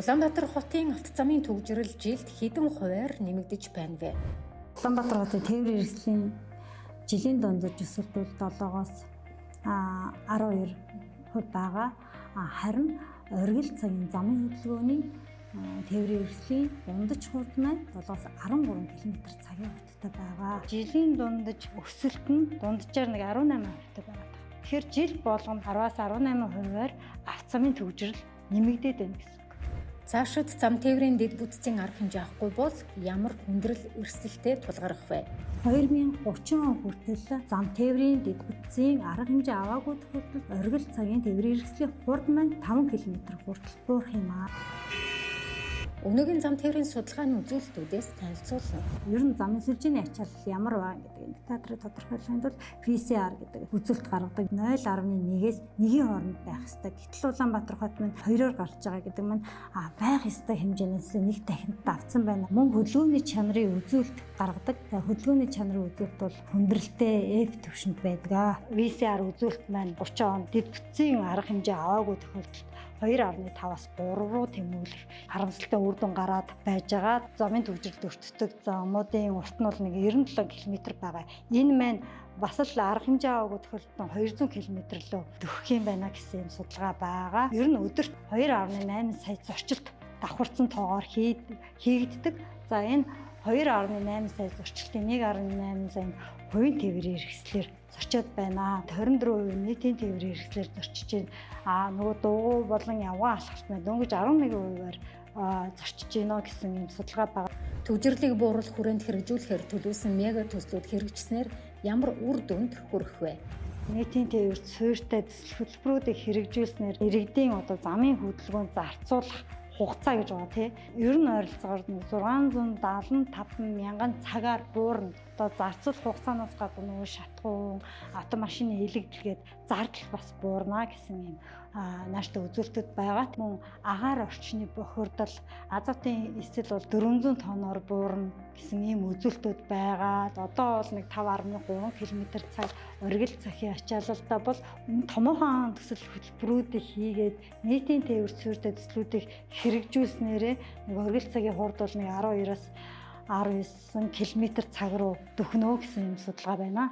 Улаанбаатар хотын авто замын төгжрөл жилд хэдэн хувиар нэмэгдэж байна вэ? Улаанбаатар хотын тээврийн хэрэгслийн жилийн дундаж өсөлт бол 7-оос 12% байгаа. Харин оргил цагийн замын хөдөлгөөний тээврийн хэрэгслийн дундаж хурд маань 7-оос 13 км цагийн хурдтай байгаа. Жилийн дундаж өсөлт нь дунджаар нэг 18% байгаа. Тэгэхээр жил болгон 10-аас 18%-аар авто замын төгжрөл нэмэгдээд байна гэсэн. Цаашид зам тээврийн дэд бүтцийн арга хэмжээ авахгүй бол ямар хүндрэл эрсдэлтэй тулгарх вэ? 2030 он хүртэл зам тээврийн дэд бүтцийн арга хэмжээ аваагүй тохиолдолд оргил цагийн тээврийн хэрэгслийн хурд маань 5 км хүртэл буурах юм аа. Өнөөгийн зам тээврийн судалгааны үзүүлэлтүүдээс танилцуулна. Ер нь замын сүлжээний ачаал ямар ба гэдэг индикаторыг тодорхойлохын тулд PCR гэдэг үзүүлэлт гаргадаг. 0.1-ээс 1-ийн хооронд байх ёстой. Гэтэл Улаанбаатар хот маань 2-оор гарч байгаа гэдэг маань байх ёстой хэмжээнээс нэг дахинд давцсан байна. Мөн хөдөлгөөний чанарын үзүүлэлт гаргадаг. Хөдөлгөөний чанарын үзүүлэлт бол хүндрэлтэй F түвшинд байдаг. PCR үзүүлэлт маань 30 он дэд бүтцийн арга хэмжээ аваагүй тохиолдолд 2.5-аас 3 руу тэмүүлэх харамсалтай үр дүн гараад байж байгаа. Замын төгжрөлд өртдөг замуудын урт нь бол нэг 97 км байгаа. Энэ маань бас л арга хэмжээ аваагүй тохиолдолд 200 км лөө дөхөх юм байна гэсэн юм судалгаа байгаа. Ер нь өдөрт 2.8 сая зөрчилт давхарцсан тоогоор хийгддэг. За энэ 2.8 сая зөрчилтийн 1.8 сая нь хувийн тээврийн хэрэгслээр зорчоод байна. 24% нийтийн тээврийн хэрэгслээр зорчиж байна. Нөгөө дугуй болон явган алхалт маань дөнгөж 11%-аар зорчиж байна гэсэн юм судалгаа байна. Төгжрлийг бууруулах хүрээнд хэрэгжүүлэхээр төлөвлөсөн мега төслүүд хэрэгжсэнээр ямар үр дүнд хүрэх вэ? Нийтийн тээвэр суурьтай төсөл хөтөлбөрүүдийг хэрэгжүүлснээр иргэдийн одоо замын хөдөлгөөнд зарцуулах хугацаа гэж байгаа тий. Ер нь ойролцоогоор 675 мянган цагаар буурна. Одоо зарцуулах хугацаанаас гадна нөгөө шатхуун, автомашины илэгдэлгээд зардал бас буурна гэсэн юм нааштай үзүүлэлтүүд байгаа. Мөн агаар орчны бохирдол, азотын эсэл бол 400 тонноор буурна гэсэн ийм үзүүлэлтүүд байгаа. Одоо бол нэг 5.3 км цаг оргил цахийн ачаалалтай бол томоохон төсөл хөтөлбөрүүдийг хийгээд нийтийн тээвэр суурьтай төслүүдийг хэрэгжүүлснээрээ нэг оргил цагийн хурд бол нэг 12-оос 19 км цаг руу дөхнө гэсэн юм судалгаа байна.